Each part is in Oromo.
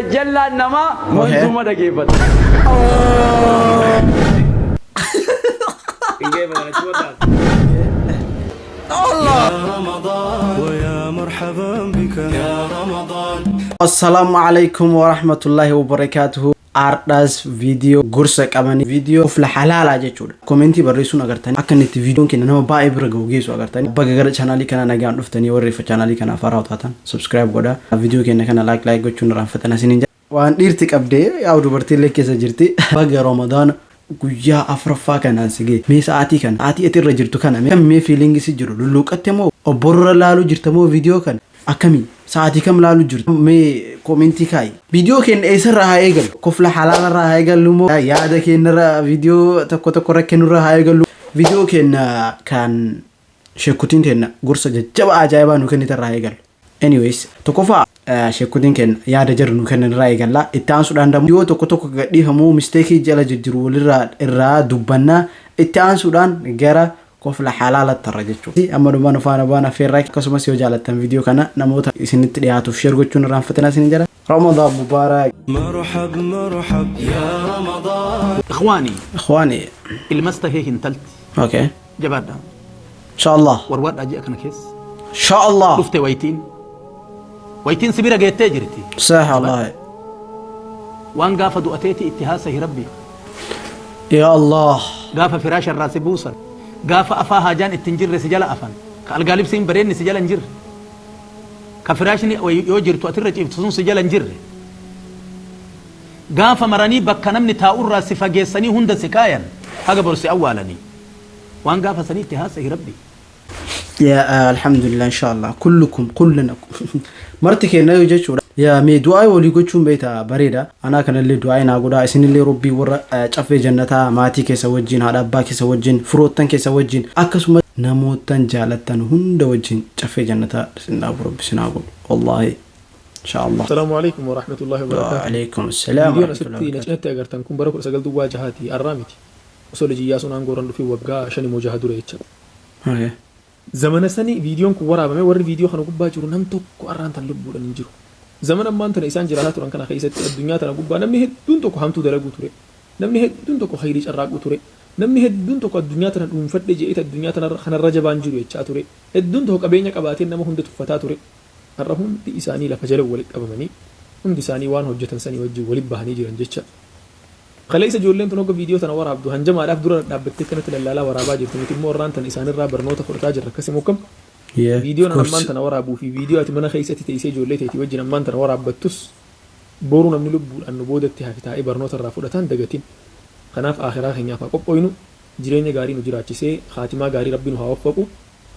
Jallaan namaa manzuuma dhageeffata. Assalaamu alaikum warahmatullahi wabarakatuhu. Ardhaas viidiyoo gorsa qabanii viidiyoo of halaalaa jechuudha. Komentii barreessuun agartanii akka inni itti viidiyoon keenya nama baay'ee bira gahu geessu agartanii. Baga gara chaanaalii kanaa nagaan dhuftanii, warri chaanaalii kanaaf haaraa taatan subscribe godhaa. Viidiyoo keenya kana like like gochuun irraanfatan isiniin jedha. Waan dhiirti qabdee yaa'u dubartiillee keessa jirti. Baga Ramadaana guyyaa afuraffaa kanaan si ga'e. Mee sa'aatii kana, sa'aatii ati irra jirtu kana, mee feeling si jiru lulluuqatte moo obborra laaluu jirta moo, viidiyoo kana akkamii, sa'aatii kam laaluu jirtu, mee koomentii kaayi. Viidiyoo keenya eessarraa haa eegallu? Kofla halaalarraa haa eegallu moo yaada keenyarraa, viidiyoo tokko tokko irra kennurraa haa eegallu? Viidiyoo keenya kan sheekutiin keenya gorsa jajjabaa ajaa'ibaa nu kennitarraa haa eegallu. Anyways, tokkoffaa sheekutiin keenya yaada jarri nu kennan irraa eegalla. Itti aansuudhaan dammoo yoo tokko tokko gadhiifamuu mistake jala jijjiru walirraa irraa dubbannaa. Itti aansuudhaan gara kofla halaalatti irra jechuudha. Amma dhumaa nu faana bu'aan affeerraa, akkasumas yoo jaalattan viidiyoo kana namoota isinitti dhiyaatuuf share gochuun irraanfatinaa isin jedha. Ramadan Mubarak. مرحب مرحب يا رمضان. إخواني. Ikhwaani. Ilmas tahee hintalti. Jabaadha. Inshallah. Warwaadhaa ji'a kana keessa. Inshallah. Dhufte waytiin. Waytiin si bira geettee jirti. Sah Allah. Waan gaafa du'ateeti itti haasahi Rabbi. Ya Allah. Gaafa firaasha irraa si buusan. Gaafa afaa haajaan itti hin jirre si jala afan. Ka algaa libsiin bareenni si jala hin jirre. Ka firaashni yoo jirtu atirra ciiftu sun si jala hin jirre. Gaafa maranii bakka namni taa'urraa si fageessanii hunda si kaayan, haga bor si awwaalanii. Waan gaafa sanii itti haasahi Rabbi. Ya alhamdulillah, inshallah kullukum kullana marti keenya yoo jechuudha. Yaa mee du'aa walii gochuun beekta bareeda. Anaa kanallee du'aa naa godhaa, isinillee Rabbii warra caffee jannataa maatii keessa wajjin, haadha abbaa keessa wajjin, firoottan keessa wajjin, akkasumas namootan jaalattan hunda wajjin caffee jannataa isin dhaabu Rabbi isin haa godhu. Wallahi, inshallah. Asalaamu alaikum warahmatullahi wabarakatuh. Waalaikum salaam Viidiyoon warahmatullahi asitti na wabarakatuh. cinatti agartan kun bara 1906ti, arraa miti. Osoo Liji Iyyaasuun aangoo irra hin dhufin waggaa 5 moo 6 dura jecha. Zamana sani viidiyoon kun waraabame, warri viidiyoo kana gubbaa jiru nam tokko arraan tan lubbuudhaan hin jiru. Zamana ammaan tana isaan jiraataa turan kana keessatti addunyaa tana gubbaa namni hedduun tokko hamtuu dalaguu ture. Namni hedduun tokko khayrii carraaquu ture. Namni hedduun tokko addunyaa tana dhuunfadhe je'eet addunyaa tanarra kanarra jabaan jiru jechaa ture. Hedduun tokko qabeenya qabaatee nama hunda tuffataa ture. Har'a hundi isaanii lafa jala walitti qabamanii, hundi isaanii waan hojjetan sanii wajjin walitti bahanii jiran jecha. Kaleessa ijoolleen tun hogga viidiyoo tana waraabdu hanjamaadhaaf dura dhadhaabbattee akkanatti lallaalaa waraabaa jirti. Nuti immoo irraan tana isaanirraa barnoota fudhataa jirra. Akkasii moo akkam? Yeah, Viidiyoon of an ammaan course. tana waraabuu fi viidiyoo ati mana keessatti teessee ijoollee teetii wajjin ammaan tana waraabbattus, boru namni lubbuudhaan nu boodatti hafe taa'ee barnoota irraa fudhataan dagatin. Kanaaf aakhiraa keenyaaf haa qophooynu. Jireenya gaarii nu jiraachisee khaatimaa gaarii Rabbi nu haa waffaqu.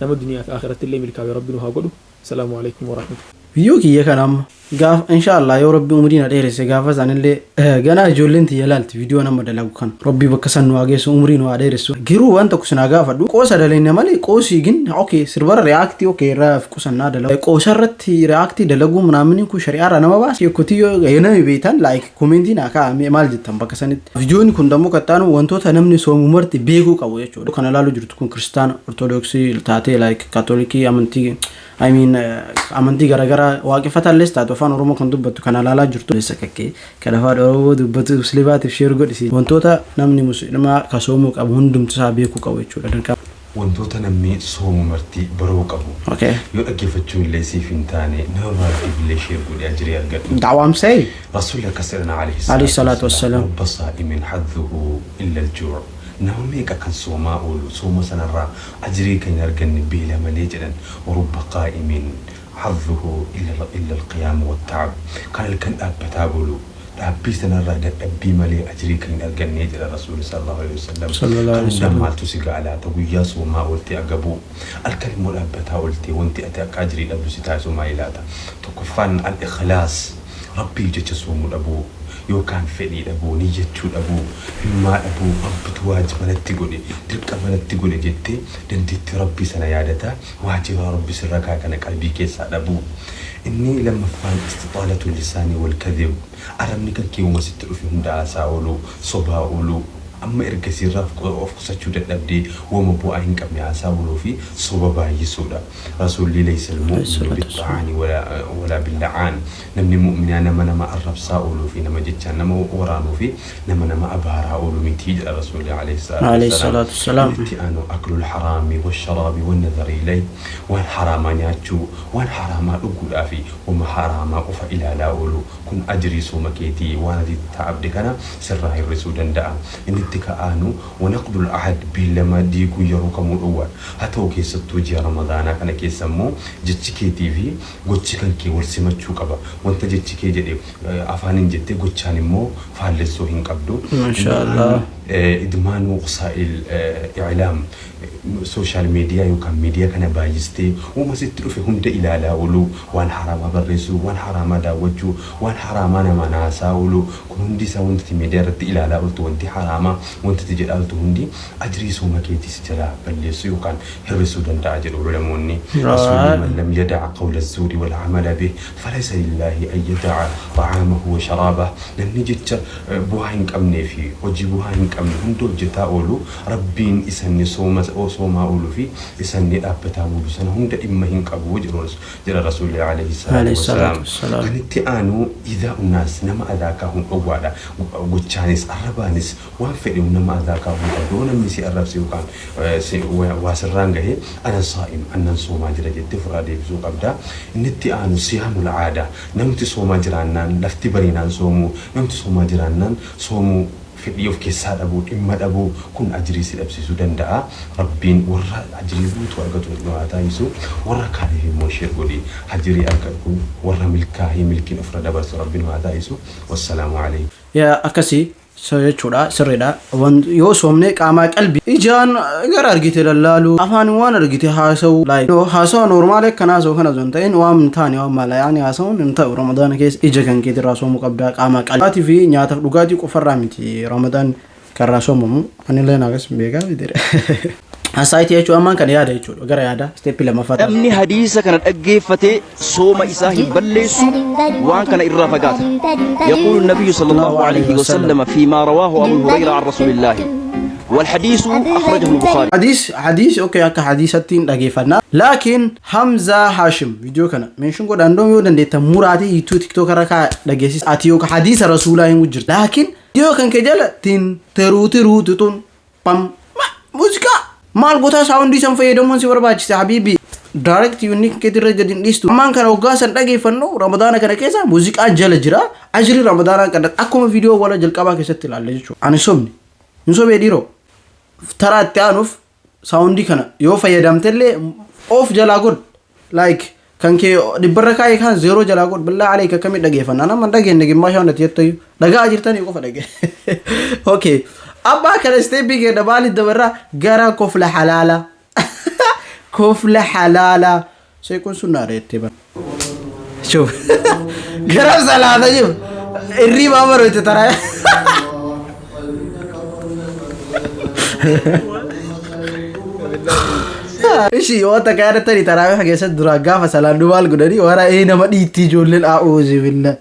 Nama duniyaa fi aakhiratti illee milkaawe Rabbi nu haa godhu. Salaamu alaikum warahmatullahi. Viidiyoo kiyya kana amma gaafa inshallah yoo Rabbi umurii na dheeresse, gaafa sanillee ganaa ijoolleen tiyya laalti viidiyoo nama dalagu kana. Rabbi bakka san nu haa geessu, umurii nu haa dheeressu. Garuu waan tokko sin haa gaafadhu, qoosa dalagna malee qoosii gin okay, sirbara react okay irraa of qusannaa dalagu, qoosa irratti react dalaguu ምናምን kun shari'aa irraa nama baasa? Sheekotii yoo namni beektan like komentii naa kaa'ame, maal jettan bakka sanitti? Viidiyoon kun dammoo qaxxaanu wantoota namni soomu marti beekuu qabu jechuudha. Kana ilaaluu jirtu kun Kiristaana Ortodoksii taatee, like Kaatolikii, amantii, I mean, amantii garaagaraa waaqeffatallees taatu, afaan Oromoo kan dubbattu kana ilaalaa jirtu. Kakkee kan afaan Oromoo dubbatu musliimaatiif share godhisi. Wantoota namni musliimaa ka soomuu qabu hundumtu isaa beekuu qabu jechuudha. Dirqama. Wantoota namni soomu marti baruu qabu. Yoo dhaggeeffachuun illee siif hin taane, nama biraatiif illee share godhi, ajirii argadhu. Da'waam say. Rasuulli akkas jedhan alayhi alayhi salaatu wassalaam. رب صائم حظه إلا الجوع. Nama meeqa kan soomaa oolu sooma sanarraa ajirii kan hin arganne beela malee jedhan. ورب قائم حظه إلا القيام والتعب. Kan halkan dhaabbataa bulu dhaabbii sanarraa dadhabbii malee ajirii kan hin arganne jedha Rasuulli sallallahu alaihi wasallam. Sallallahu alaihi Kan wasallam. maaltu si ga'a laata? Guyyaa soomaa ooltee agabuu, halkan immoo dhaabbataa ooltee, wanti ati akka ajirii dhabdu si taasisu maali laata? Tokkoffaan al-ikhlaas, Rabbii jecha soomuu dhabuu yookaan fedhii dhabuu, niyyachuu dhabuu, himmaa dhabuu, Rabbitu waajiba natti godhe, dirqama natti godhe jettee dandeettii Rabbii sana yaadataa waajiba Rabbi sirra kaa'e kana qalbii keessaa dhabuu. Inni lammaffaan استطالة اللسان والكذب, arrabni kan keewwuma sitti dhufe hunda haasaa ooluu, sobaa ooluu. Amma ergasiirraa of qusachuu dadhabdee wama bu'aa hin qabne haasaa ooluu fi soba baay'isuudha. Rasuulli laysa al-mu'minu bit-ta'aani walaa bil-la'aan. Namni mu'minaa nama nama arrabsaa ooluu fi nama jechaan nama waraanuu fi nama nama abaaraa oolu miti jedha Rasuulli alayhi salaatu wassalaam. Itti aanu aklul haraami wash-sharaabi wan-nadhari ilayhi. Waan haraamaa nyaachuu, waan haraamaa dhuguudhaa fi wama haraamaa qofa ilaalaa oolu. Kun ajrii sooma keetii waan ati ta'abde kana sirraa hir'isuu danda'a. Inni itti ka'aanu wanaqdul ahad beellama diiguu yeroo kamuu dhowwaadha. Haa ta'u keessattuu ji'a Ramadaanaa kana keessa immoo jechi keetii fi gochi kan kee wal simachuu qaba. Wanta jechi kee jedhe afaaniin jettee gochaan immoo faallessuu hin qabdu. Masha Allah. Idmaanu wasaa'il i'laam social media yookaan miidiyaa kana baay'istee wama sitti dhufe hunda ilaalaa ooluu, waan haraamaa barreessuu, waan haraamaa daawwachuu, waan haraamaa namaan haasaa ooluu, kun hundi isaa wanti ati miidiyaa irratti ilaalaa ooltu, wanti haraamaa, wanti ati jedhaa ooltu hundi ajrii sooma keetii si jalaa balleessuu yookaan hir'isuu danda'a jedhu ulamoonni. Rasuulli man lam yada'a qawla zuuri wal amala bih falaysa lillaahi an yada'a xa'aamahu wa sharaabah. Namni jecha bu'aa hin qabnee fi hojii bu'aa hin qabne hunda hojjetaa oolu, Rabbiin isa inni sooma soomaa oolu fi isa inni dhaabbataa oolu sana hunda dhimma hin qabu jedhu jedha Rasuulli alayhi salaatu Alayhi wassalaam. salaatu wassalaam. Kan itti aanu iidaa'u naas, nama adhaa kaahuun dhowwaadha. Gochaanis arrabaanis waan fedhe nama adhaa kaahuu hin qabdu. Yoo namni si arrabse yookaan waa sirraan gahe, ana saa'im, annan soomaa jira jettee ofirraa deebisuu qabda. Inni itti aanu siyaamul aadaa. Namti soomaa jiraannaan, lafti bariinaan soomuu, namti soomaa jiraannaan soomuu fedhii of keessaa dhabuu, dhimma dhabuu, kun ajrii si dhabsiisuu danda'a. Rabbiin warra ajrii guutuu argatu nu haa taasisu. Warra kaaniif immoo share godhi. Ajrii argadhu. Warra milkaahee milkiin ofirra dabarsu Rabbi nu haa taasisu. Wassalaamu aleykum. Yaa akkasi so jechuudha sirriidha. Yoo soomne qaamaa qalbii ijaan gara argite lallaaluu, afaan waan argite haasa'uu, like no, haasawa normaal akkan haasa'u kana osoo hin ta'in waan hin taane waan maala yaani haasa'uun hin ta'u. Ramadaana keessa ija kan keetirraa soomuu qabda, qaamaa qalbii fi nyaataaf dhugaatii qofarraa miti Ramadaan karraa soomamu. Anillee akkas hin beekaa miti. Hasaayitii jechuun ammaan kana yaada jechuudha, gara yaada step lammaffaa. Namni hadiisa kana dhaggeeffate sooma isaa hin balleessu, waan kana irraa fagaata. يقول النبي صلى الله عليه وسلم فيما رواه أبو هريرة عن رسول الله، والحديث أخرجه البخاري. Hadiis okay, akka hadiisattiin dhageeffannaa. Laakiin Hamzaa Hashim viidiyoo kana mention godhaan doon yoo dandeettan muraatii YouTube, TikTok irra kaa dhageessisa. Ati yookaan hadiisa rasuulaa himu jirta. Laakiin viidiyoo kan kee jala tin teruu tiruu tutun pam muuziqaa maal gotaa soundii san fayyadamuun si barbaachise habiibi? Direct unique keetirra gadi hin dhiistu. Ammaan kana hoggaa san dhageeffannu Ramadaana kana keessa muuziqaan jala jira. Ajri Ramadaanaa kana akkuma viidiyoo wala jalqabaa keessatti ilaalle jechuudha. Ani sobni hin sobee dhiiroo, taraa itti aanuuf soundii kana yoo fayyadamtellee off jalaa godh, like kan kee dhibbarra kaa'ee kan zeeroo jalaa godh. Billaa aleeka akkamii dhageeffanna? Nama hin dhageenye gimmaashaa hundatti jettoyyuu dhagaa jirtanii qofa dhage. Okay, abbaa kana stepii keenya maaliif dabarraa gara kofla halaala, kofla halaala seequun sunnaadha jettee bara. Shuf gara salaata jiru irriibaa baroite taraa. Ishi yoo takka yaadattanii taraawii keessatti duraan gaafa salaannu maal godhanii wara ee nama dhiitti ijoolleen, a'uuzu billah.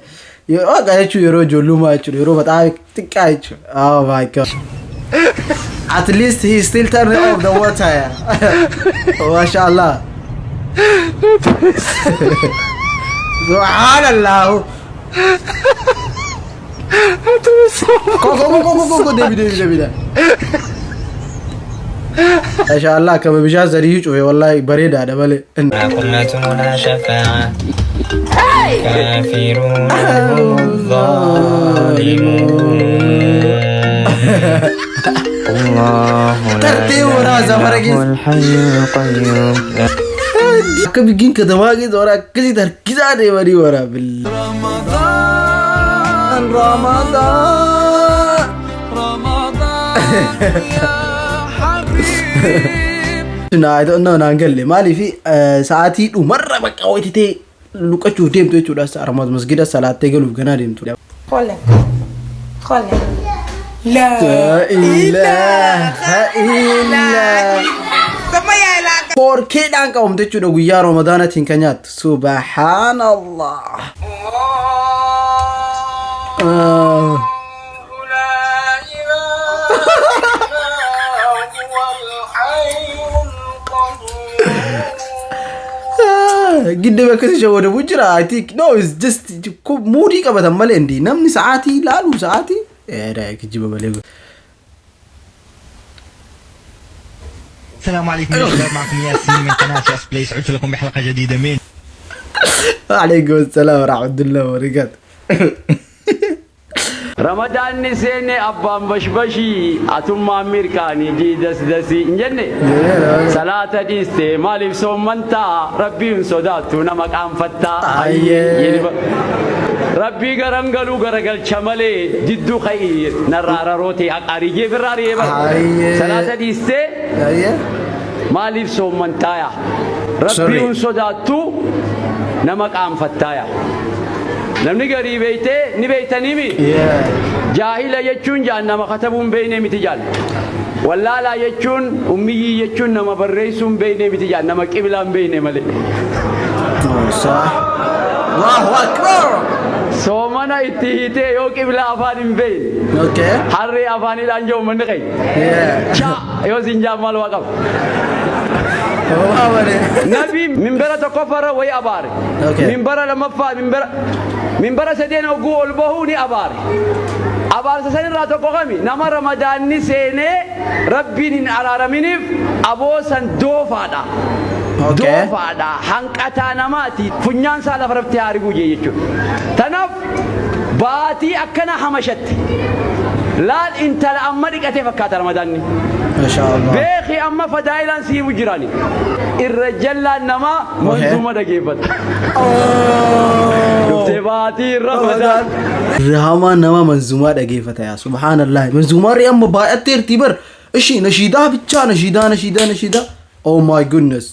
Yeroo akka jechuun yeroo ijoollummaa jechuudha, yeroo baxaa xiqqaa jechuudha. Oh my God. At least he still turned off the water. Masha Allah. Subhanallah. Ko ko ko ko ko, deebi deebi deebi. Masha Allah, akkama bishaan sadii cufe, wallahi bareedaadha malee. قلة ولا شفاعة، الكافرون هم الظالمون، الله لا ترتيب ورا زفرك. إله الحي القيوم. Akka biggiin katamaa keessa wara akkasitti harkisaa deemanii wara billah. Ramadaan, Ramadaan. Naa no naan galle. Maaliif sa'aatii dhumarra bakka hojjetee luqachuuf deemtu jechuudha. Armaat masgida salaattee galuuf ganaa deemtu. Xool leen, xool leen. La La ilaha illa. Sama yaay laa. Foorkeedhaan qabamte jechuudha guyyaa Ramadaanatiin kan nyaattu. Subhaanallah. Ah. Giddame akkasii shawwadamu jira. I think no, it's just muudii qabatan malee indi namni sa'aatii ilaalu sa'aatii. Eh, kijiba malee. السلام عليكم يا شباب، معكم ياسين من قناة ياس بلايس. عدت لكم بحلقة جديدة من وعليكم السلام ورحمة الله وبركاته. Ramadaanni seene abbaan bashbashii atummaan mirkaanii jiidas dasii hin jenne. Salaata dhiiste maaliif soommantaa? Rabbiin sodaattu nama qaanfattaa. Ayyee. Rabbii garan galuu garagalcha malee jidduu ka'ii narraa rarootee haqaarii jee birraa ari'ee bara. Ayyee. Salaata dhiistee Ayyee. maaliif soommantaaya? Sorry. Rabbiin sodaattu nama qaanfattaaya. Namni garii beeytee ni beeytaniimi. Jaahila jechuun jaan nama katabuu hin beekne miti jaan. Wallaalaa jechuun, ummiyyii jechuun nama barreessuu hin beekne miti jaan, nama qiblaa hin beekne malee. Allahu Akbar. Soomana itti hiitee yoo qiblaa afaan hin beekne. Harree afaanidhaan jiru manni qayi. Cha yoo siin jaan maal waa qaba. Nabi minbara tokkoffaarra wayi abaare. Minbara lammaffaa, minbara sadeen hogguu ol bahuu ni abaare. Abaarsa sanirraa tokko kami? Nama Ramadaanni seenee Rabbiin hin araaraminiif aboosan doofaadha. Doofaadha. Hanqataa namaati. Funyaan isaa lafa irratti haa riguu jee jechuudha. Tanaaf baatii akkana hamashatte. Laal, intala amma dhiqatee fakkaata Ramadaanni. Masha Allah. Beeki, amma fadaayilaan siimu jirani. Irra jallaan namaa manzuuma dhageeffata. Dhuftee baatii Ramadaan. Irra nama manzumaa dhageeffata yaa subhaanallah. Manzumaa rii amma baay'atteertii bar. Ishi nashiidaa bichaa, nashiidaa, nashiidaa, nashiidaa. Oh my goodness.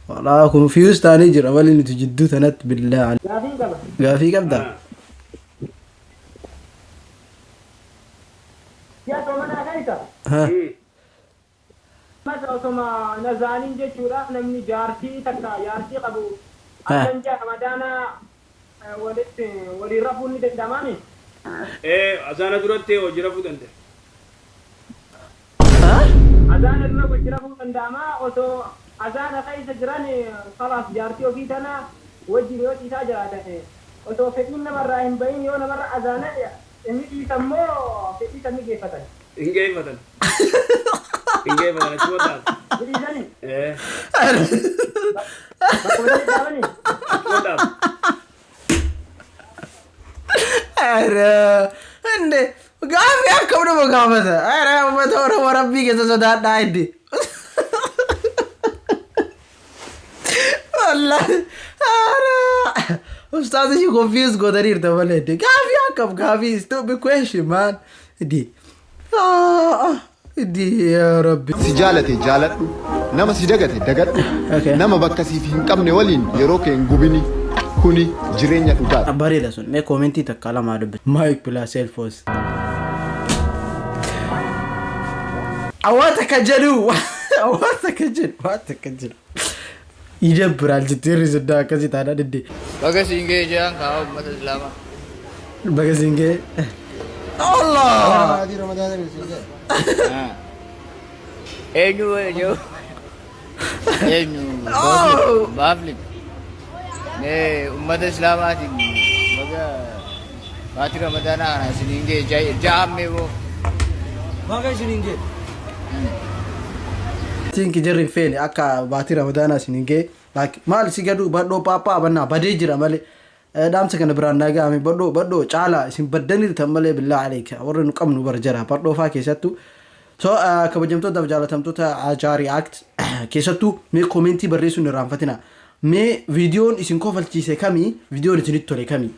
Walaa confuse taanee jira malee nuti jidduu tanatti billaa. Gaafiin qaba. Gaafii qabdaa? Ji'a soomanaa keessa. Ha. Masa osoma nazaaniin jechuudha, namni jaartii takka jaartii qabu Ha. akkan ji'a Ramadaanaa walitti waliin rafuun ni danda'amaani? Ee, azaana duratti hojii rafuu danda'a. Azaana dura wajji rafuu danda'amaa? Osoo azaana keessa jiran khalaas jaartii ofii tana wajjin yoo ciisaa jiraatan, osoo fedhiin namarraa hin bahin yoo namarra azaana inni dhiisan moo fedhii san ni geeffatan? Hin geeffatan. Hin geeffatan, achi waddaas. Ni dhiisanii? Ee. Bakkuma sanii dhaabanii? Achi waddaas. ኧረ እንዴ gaafii akkam nama gaafata? ኧረ uummata Oromoo, Rabbii keessa sodaadhaa inni. Wallahi ኧረ ustaaza ishii confuse gootaniirta malee inni gaafii akkam gaafii, stupid question man inni inni yaa Rabbi. Si jaalate jaaladhu, nama si dagate dagadhu, nama bakka siif hin qabne waliin yeroo kee hin gubini. Kuni jireenya dhugaadha. Bareeda sun. Mee koomentii takka lamaa dubbisa. Mic plus headphones. Waan takka jedhu, waan takka jedhu, waan takka jedhu. ይደብራል ጅቴሪ ስዳ akkasii taanaan didde. Baga siin ga'e jedhan kaa uummata Islaamaa. Baga siin ga'e. Allah! Eenyu eenyu? Eenyu? Baafli. Mee uummata Islaamaatiin baga baatii Ramadaanaa kana isiniin ga'e ja'ammee boo. Baga isiniin ga'e. Think jarri hin feene akka baatii Ramadaanaa isin hin ga'e. Like maal si gadu badhoo paappaa bannaa badee jira malee. Dhaamsa kana biraan naa ga'ame badhoo badhoo caalaa isin baddaniirtan malee, billaa aleeka warri nu qabnu bar jara badhoo faa keessattuu. So kabajamtootaaf jaalatamtoota Ajaa React, keessattuu mee koomentii barreessuun hin irraanfatina. Mee viidiyoon isin kofalchiise kamii? Viidiyoon isinitti tole kamii?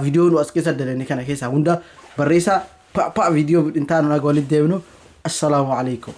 Viidiyoo nu as keessa dalane kana keessaa hunda barreessaa. Pa viidiyoo hin taanu naga walitti deebinu. Assalaamu alaikum.